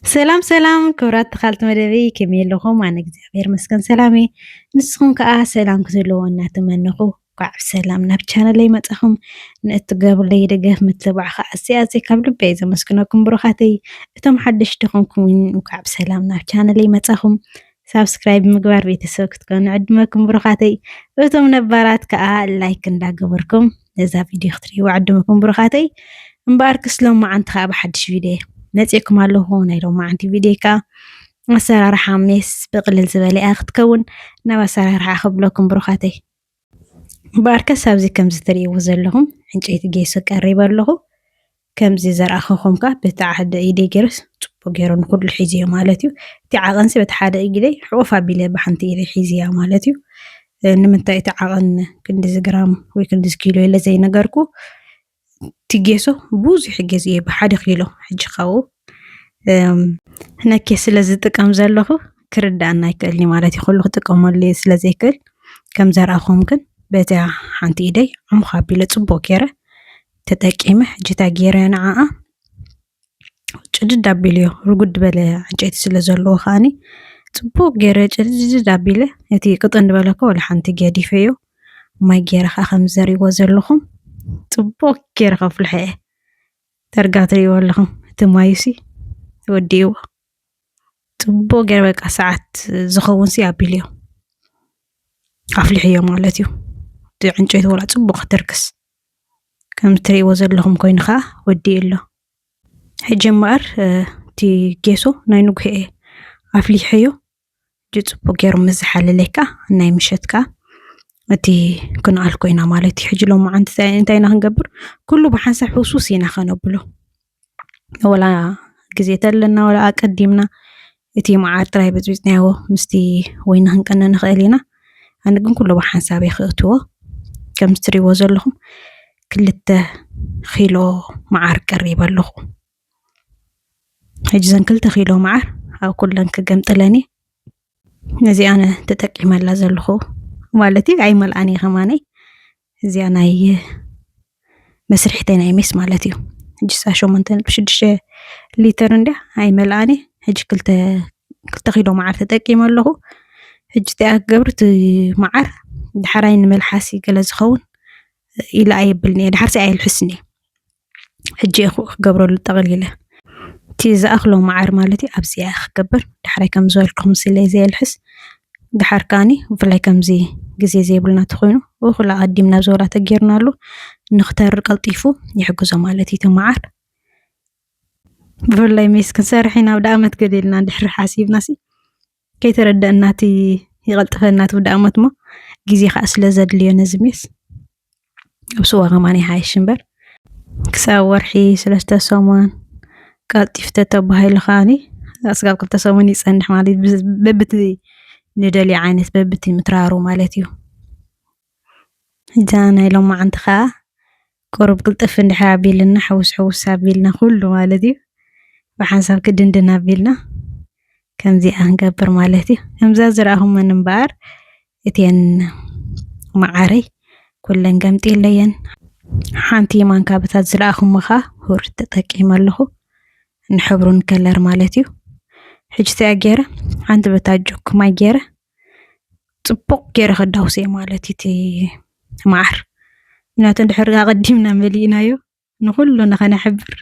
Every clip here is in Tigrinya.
ሰላም ሰላም ክቡራት ተኻልቲ መደበይ፣ ከመይ ኣለኹም? ኣነ እግዚኣብሔር መስገን ሰላም እየ። ንስኹም ከኣ ሰላም ክትህልዎ እናተመነኹ፣ እንኳዕ ብሰላም ናብ ቻነለይ መጻኹም። ንእትገብሩለይ ደገፍ ምትብባዕ ከኣ ኣዝየ ኣዝየ ካብ ልበይ ዘመስግነኩም ብሩኻተይ። እቶም ሓደሽቲ ኾንኩም እውን እንኳዕ ብሰላም ናብ ቻነለይ መጻኹም። ሳብስክራይብ ምግባር ቤተሰብ ክትኮኑ ዕድመኩም ብሩኻተይ። እቶም ነባራት ከኣ ላይክ እንዳገበርኩም ነዛ ቪድዮ ክትርእይዋ ዕድመኩም ብሩኻተይ። እምበኣር ክስ ሎማዓንቲ ከኣ ብሓድሽ ቪድዮ መጺእኩም ኣለኹ። ናይ ሎማዓንቲ ቪድዮ ከኣ ኣሰራርሓ ሜስ ብቕልል ዝበለ እያ ክትከውን። ናብ ኣሰራርሓ ክብለኩም ብሩኻተይ። እምበኣርከስ ኣብዚ ከምዚ ትርእይዎ ዘለኹም ዕንጨይቲ ጌሶ ቀሪበ ኣለኹ። ከምዚ ዘርኣኹኹም ከኣ በቲ ሓደ ኢደይ ገይረስ ጽቡቕ ገይሩ ንኹሉ ሒዝዮ ማለት እዩ። እቲ ዓቐንሲ በቲ ሓደ ኢደይ ሕቑፍ ኣቢለ ብሓንቲ ኢደይ ሒዝያ ማለት እዩ። እ፣ ንምንታይ እቲ ዓቐን ክንድዚ ግራም ወይ ክንድዚ ኪሎ ኢለ ዘይነገርኩ፣ እቲ ጌሶ ብዙሕ ጌሶ እየ ብሓደ ኪሎ። ሕጂ ካብኡ፣ እም፣ ነኬ ስለ ዝጥቀም ዘለኹ ክርዳእና ኣይክእልኒ ማለት እዩ። ኩሉ ክጥቀመሉ ስለ ዘይክእል፣ ከም ዘርኣኹም ግን በዚኣ ሓንቲ ኢደይ ዕሙኽ ኣቢለ ጽቡቕ ገይረ ተጠቂመ። ሕጂ እንታይ ገይረ ንዓኣ ጭድድ ኣቢለዮ፣ ርጉድ ዝበለ ዕንጨይቲ ስለ ዘለዎ ከኣኒ ጽቡቕ ገይረ ጭድድ ኣቢለ፣ እቲ ቅጥን ዝበለ እኮ ወላ ሓንቲ ገዲፈዮ። ማይ ገይረ ከኣ ከም ዘርእይዎ ዘለኹም ጽቡቕ ገይረ ከፍልሖ እየ። ዳርጋ ትርእይዎ ኣለኹም፣ እቲ ማዩሲ ወዲእዎ። ጽቡቕ ገይረ በቃ ሰዓት ዝኸውን ሲ ኣቢለዮ። ኣፍሊሕዮ ማለት እዩ። እቲ ዕንጨይቲ ወላ ጽቡቕ ክትርክስ። ከም ትርእይዎ ዘለኹም ኮይኑ ከኣ ወዲኡ ኣሎ። ሕጂ እምበኣር፣ እ፣ እቲ ጌሶ ናይ ንጉሄ ኣፍሊሐዮ። ሕጂ ጽቡቕ ገይሩ ምስ ዝሓለለይ ከኣ ናይ ምሸት ከኣ እቲ ክንኣል ኮይና ማለት እዩ። ሕጂ ሎማዓንቲ እንታይ፣ እንታይ ኢና ክንገብር? ኩሉ ብሓንሳብ ሕውስውስ ኢና ከነብሎ። ወላ ግዜ ተለና፣ ወላ ኣቀዲምና እቲ መዓር ጥራይ በጽቢጽናዮ ምስቲ ወይኒ ክንቀነ ንኽእል ኢና። ኣነ ግን ኩሉ ብሓንሳብ እየ ክእትዎ። ከም እትርእይዎ ዘለኹም ክልተ ኪሎ መዓር ቀሪበ ኣለኹ። ሕጂ እዘን ክልተ ኪሎ መዓር ኣብ ኩለን ክገምጥለን እየ። ነዚ ኣነ ተጠቂመላ ዘለኹ ማለት እዩ። ኣይመልኣን እየ ከማነይ። እዚኣ ናይ መስርሒተይ ናይ ሜስ ማለት እዩ። ሕጂ እሳ ሸሞንተ ነጥቢ ሽዱሽተ ሊትር እንድያ፣ ኣይመልኣን እየ። ሕጂ ክልተ፣ ክልተ ኪሎ መዓር ተጠቂመ ኣለኹ። ሕጂ እንታይ እየ ክገብር፣ እቲ መዓር ዳሕራይ ንመልሓሲ ገለ ዝኸውን ኢለ ኣየብልን እየ። ዳሕርሲ ኣየልሕስን እየ። ሕጂ እየ ክገብረሉ ጠቕሊለ። እቲ ዝኣኽሎ መዓር ማለት እዩ፣ ኣብዚ እየ ክገብር። ዳሕራይ ከም ዝበልኩኹም ስለ ዘየልሕስ፣ ድሓር ከኣኒ ብፍላይ ከምዚ ግዜ ዘይብልና ተኾይኑ፣ እኹል ኣቐዲምና ኣብ ዝበላ ተጌርናሉ ንኽተርር ቀልጢፉ ይሕግዞ ማለት እዩ እቲ መዓር። ብፍላይ ሜስ ክንሰርሕ ኢና ኣብ ደኣመት ገለ ኢልና እንድሕር ሓሲብናሲ፣ ከይተረደእና እቲ ይቐልጥፈና እቲ ውዳእሞት እሞ፣ ግዜ ኸኣ ስለ ዘድልዮ ነዚ ሜስ፣ ኣብ ስዋ ከማን ይሓይሽ እምበር፣ ክሳብ ወርሒ፣ ሰለስተ ሰሙን ቀልጢፍ ተተባሂሉ ከኣኒ፣ ኣስጋብ ክልተ ሰሙን ይጸንሕ ማለት እዩ። ብዝ-፣ በብቲ ንደልዮ ዓይነት፣ በብቲ ምትራሩ ማለት እዩ። እዛ ናይ ሎማዓንቲ ኸኣ ቁሩብ ቅልጥፍ እንድሕር ኣቢልና፣ ሕውስ ሕውስ ኣቢልና፣ ኩሉ ማለት እዩ፣ ብሓንሳብ ክድንድን ኣቢልና፣ ከምዚኣ ክንገብር ማለት እዩ። ከምዛ ዝረኣኹመን እምበኣር፣ እተን መዓረይ ኩለን ገምጢለየን። ሓንቲ ማንካ በታ ዝረኣኹሞ ኸኣ ሁር ተጠቂመ ኣለኹ፣ ንሕብሩን ከለር ማለት እዩ። ሕጂ እንታይ ገይረ፣ ሓንቲ በታ ጆክ ማይ ገይረ፣ ጽቡቕ ገይረ ከዳውሰ እየ ማለት እዩ እቲ መዓር። ምክንያቱ እንድሕር ኣቐዲምና መሊእናዮ፣ ንኹሉ ንኸነሕብር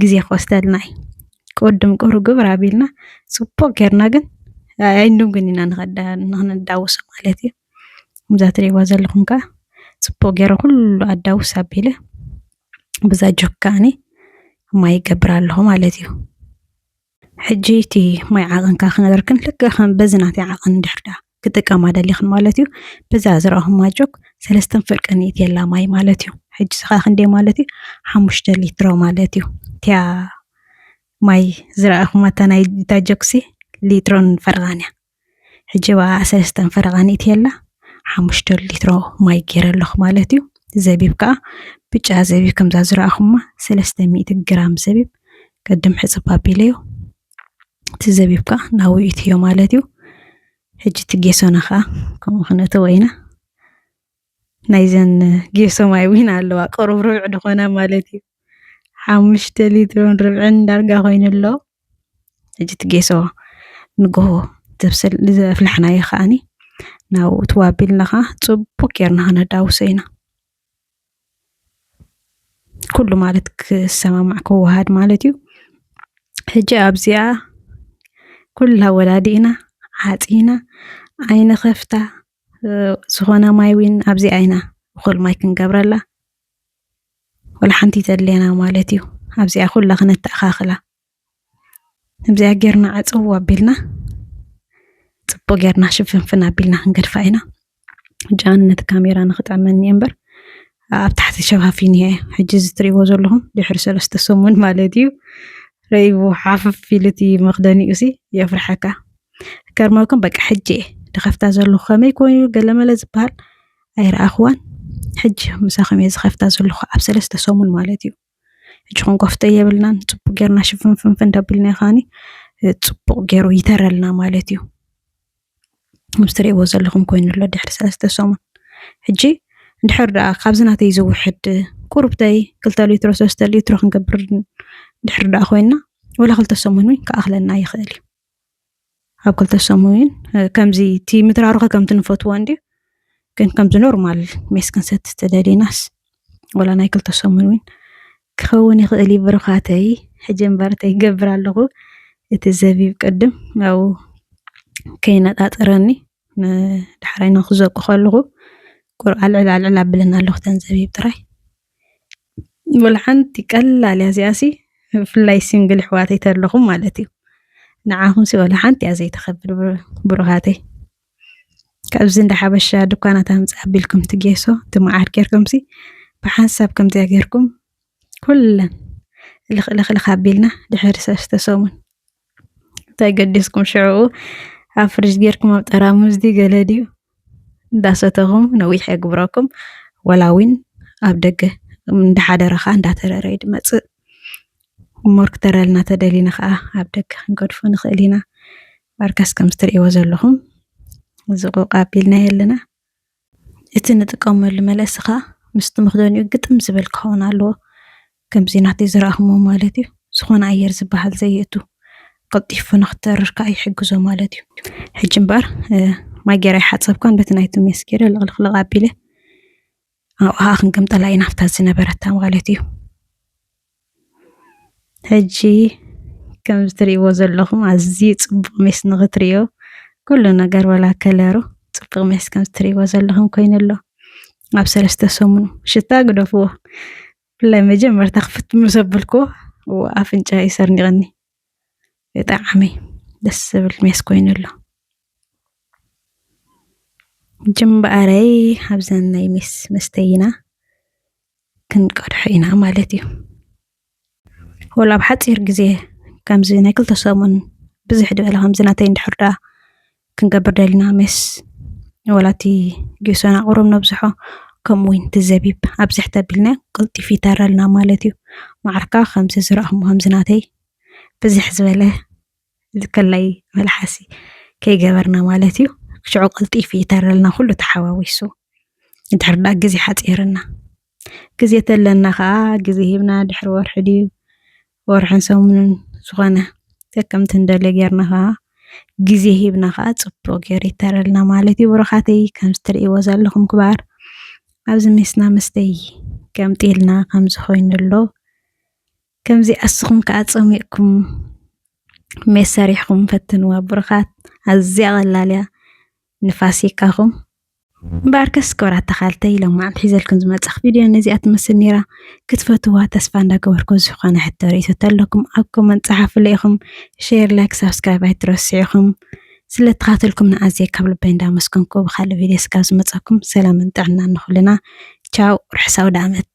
ግዜ ክወስደልና እዩ። ቅድም ቁሩብ ግብር ኣቢልና፣ ጽቡቕ ጌርና ግን ኣይንድንጉን ኢና ንኸዳ-፣ ንኽነዳውሶ ማለት እዩ። ከምዛ ትርእይዋ ዘለኹም ከኣ ጽቡቕ ገይረ ኩሉ ኣዳውስ ኣቢለ፣ ብዛ ጆክ ከኣኒ ማይ ይገብር ኣለኹ ማለት እዩ። ሕጂ እቲ ማይ ዓቐን ከኣ ክነግረክን፣ ልክዕ ከም በዚ ናተይ ዓቐን እንድሕር ደኣ ክጥቀማ ደሊኽን ማለት እዩ፣ በዛ ዝረኣኹማ ጆክ ሰለስተን ፍርቂ ንእትየላ ማይ ማለት እዩ። ሕጂ እዚ ከኣ ክንደይ ማለት እዩ? ሓሙሽተ ሊትሮ ማለት እዩ። እቲኣ ማይ ዝረኣኹማ እታ ናይ፣ እታ ጆክሲ ሊትሮን ፈረቓን እያ። ሕጂ ብኣ ሰለስተን ፈረቓ ንእትየላ ሓሙሽተ ሊትሮ ማይ ገይረ ኣለኹ ማለት እዩ። ዘቢብ ከኣ ብጫ ዘቢብ ከምዛ ዝረኣኹማ ሰለስተ ሚእቲ ግራም ዘቢብ ቅድም ሕጽብ ኣቢለዮ። እቲ ዘቢብ ከኣ ናብኡ እትዮ ማለት እዩ። ሕጂ እቲ ጌሶና ከኣ ከምኡ ክነእትዎ ኢና። ናይዘን ጌሶ ማይ እውን ኣለዋ፣ ቅሩብ ርብዒ ዝኾና ማለት እዩ። ሓሙሽተ ሊትሮን ርብዕን ዳርጋ ኮይኑ ኣሎ። ሕጂ እቲ ጌሶ ንግሆ ዘፍለሕናዮ ከዓኒ ናብኡ ትዋቢልና ከዓ ፅቡቅ ጌርና ክነዳውሶ ኢና። ኩሉ ማለት ክሰማማዕ ክወሃድ ማለት እዩ። ሕጂ ኣብዚኣ ኩላ ወዳዲእና ዓፂና ዓይነ ከፍታ ዝኾነ ማይ ዊን ኣብዚኣ ኢና እኹል ማይ ክንገብረላ ወላ ሓንቲ ተድልየና ማለት እዩ። ኣብዚኣ ኩላ ክነተኣኻኽላ እዚኣ ጌርና ዓፀው ኣቢልና ፅቡቅ ጌርና ሽፍንፍን ኣቢልና ክንገድፋ ኢና። ጃን ነቲ ካሜራ ንክጥዕመኒ እየ እምበር ኣብ ታሕቲ ሸፋፊን እየ። ሕጂ እዚ ትሪእዎ ዘለኹም ድሕሪ ሰለስተ ሰሙን ማለት እዩ። ረይቡ ሓፍፍ ኢሉ እቲ መክደኒኡ ሲ የፍርሐካ። ከርመልኩም በቃ ሕጂ እየ ድኸፍታ ዘለኹ። ከመይ ኮይኑ ገለመለ ዝበሃል ኣይረኣኽዋን። ሕጂ ምሳኹም እየ ዝኸፍታ ዘለኹ ኣብ ሰለስተ ሰሙን ማለት እዩ። ሕጂ ክንከፍቶ የብልናን። ፅቡቅ ጌርና ሽፍንፍንፍን ደቢልና ከዓኒ ፅቡቅ ገይሩ ይተረልና ማለት እዩ። ምስ ትሪእዎ ዘለኹም ኮይኑ ኣሎ ድሕሪ ሰለስተ ሰሙን። ሕጂ እንድሕር ደኣ ካብዚ ናተይ ዝውሕድ ቁሩብተይ ክልተ ሊትሮ ሰለስተ ሊትሮ ክንገብር ድሕር ደኣ ኮይና ወላ ክልተ ሰሙን እውን ክኣኽለና ይኽእል እዩ። ኣብ ክልተ ሰሙን እውን ከምዚ እቲ ምትራሩኸ ከምቲ ንፈትዎ እንድዩ ግን ከምዚ ኖርማል ሜስ ክንሰቲ ተደሊናስ ወላ ናይ ክልተ ሰሙን እውን ክኸውን ይኽእል እዩ ብሩኻተይ። ሕጂ እምበር እንታይ ይገብር ኣለኹ እቲ ዘቢብ ቅድም ኣብኡ ከይነጣጥረኒ ንዳሕራይ ንክዘቁ ከለኹ ቁር ኣልዕል ኣልዕል ኣብልን ኣለኹ ተን ዘቢብ ጥራይ። ወላ ሓንቲ ቀላል እያ እዚኣሲ ብፍላይ ሲንግል ኣሕዋተይ ተለኹም ማለት እዩ። ንዓኹምሲ ወላ ሓንቲ እያ ዘይተኸብድ ብሩኻተይ። ካብዚ እንዳ ሓበሻ ድኳናት ኣምፅእ ኣቢልኩም ትጌሶ ትመዓር ጌርኩምሲ ብሓንሳብ ከምዚያ ጌርኩም ኩለን እልኽ እልኽ እልኽ ኣቢልና ድሕሪ ሰለስተ ሰሙን እንታይ ገዲስኩም ሽዕኡ ኣብ ፍሪጅ ጌርኩም ኣብ ጠራሙዝ ድዩ ገለ ድዩ እንዳሰተኹም ነዊሕ የግብረኩም። ወላ ዊን ኣብ ደገ እንዳሓደረ ከዓ እንዳተረረ እዩ ድመፅእ። ሞር ክተረልና ተደሊና ከዓ ኣብ ደገ ክንገድፎ ንኽእል ኢና። ባርካስ ከምዚ ትርእይዎ ዘለኹም ዝቑቕ ኣቢልና የለና። እቲ ንጥቀመሉ መለሲ ከዓ ምስቲ መኽደኒኡ ግጥም ዝብል ክኸውን ኣለዎ። ከምዚ ናተይ ዝረኣኹሞ ማለት እዩ። ዝኾነ ኣየር ዝበሃል ዘየእቱ ቀልጢፉ ንክተርር ከዓ ይሕግዞ ማለት እዩ። ሕጂ እምበኣር ማይ ገይረ ይሓፀብኳን በቲ ናይቲ ሜስ ገይረ ልቕልቕልቕ ኣቢለ ኣብኡ ከዓ ክንግምጠላ ኢና ኣብታ ዝነበረታ ማለት እዩ። ሕጂ ከምዚ ትርእይዎ ዘለኹም ኣዝዩ ፅቡቕ ሜስ ንኽትርእዮ ኩሉ ነገር ወላ ከለሩ ፅቡቕ ሜስ ከምዚ ትርእይዎ ዘለኹም ኮይኑ ኣሎ። ኣብ ሰለስተ ሰሙን ሽታ ግደፍዎ። ብፍላይ መጀመርታ ክፍት ምስ ኣበልክዎ ኣፍንጫ እዩ ሰርኒቐኒ። ብጣዕሚ ደስ ዝብል ሜስ ኮይኑ ኣሎ። ሕጂ እምበኣረይ ኣብዘን ናይ ሜስ መስተይና ክንቀድሖ ኢና ማለት እዩ። ወላ ኣብ ሓፂር ግዜ ከምዚ ናይ ክልተ ሰሙን ብዝሕ ዝበለ ከምዚ ናተይ እንድሕር ደኣ ክንገብር ደሊና ሜስ ወላ እቲ ጌሶና ቁሩብ ነብዝሖ ከምኡ እውን እቲ ዘቢብ ኣብዝሕ ተቢልና ቅልጢፍ ይተረልና ማለት እዩ። ማዕርካ ከምዚ ዝረእኹም ከምዚ ናተይ ብዝሕ ዝበለ ዝከላይ መልሓሲ ከይገበርና ማለት እዩ። ሽዑ ቀልጢፉ ይተረልና ኩሉ ተሓዋዊሱ። እንድሕር ደኣ ግዜ ሓፂርና ግዜ ተለና ከዓ ግዜ ሂብና ድሕሪ ወርሒ ድዩ ወርሕን ሰሙንን ዝኾነ ከከምቲ ንደልዮ ጌርና ከዓ ግዜ ሂብና ከዓ ፅቡቅ ገይሩ ይተረልና ማለት እዩ። ብሩኻተይ ከምዚ ትርእይዎ ዘለኹም ክባር ኣብዚ ሜስና መስተይ ከምጢልና ከምዚ ኮይኑ ኣሎ። ከምዚ ኣስኹም ከዓ ፀሚቕኩም ሜስ ሰሪሕኩም ፈትንዋ ብሩኻት። ኣዝያ ቀላል እያ ንፋሲካኹም። እምበኣርከስ ክብራት ተኻልተይ ሎማዓንቲ ሒዘልኩም ዝመፀኹ ቪድዮ ነዚኣ ትመስል ነይራ። ክትፈትዋ ተስፋ እንዳገበርኩ ዝኾነ ሕቶ ርእይቶ ተለኩም ኣብ ኮመንት ፀሓፉለይ ኢኹም። ሼር ላይክ ሳብስክራይብ ኣይትረስዑ ኢኹም። ስለተኻተልኩም ንኣዝየ ካብ ልበይ እንዳመስገንኩ ብካልእ ቪድዮ ስጋብ ዝመፀኩም ሰላምን ጥዕናን ንኹልና። ቻው ርሑስ ኣውደኣመት።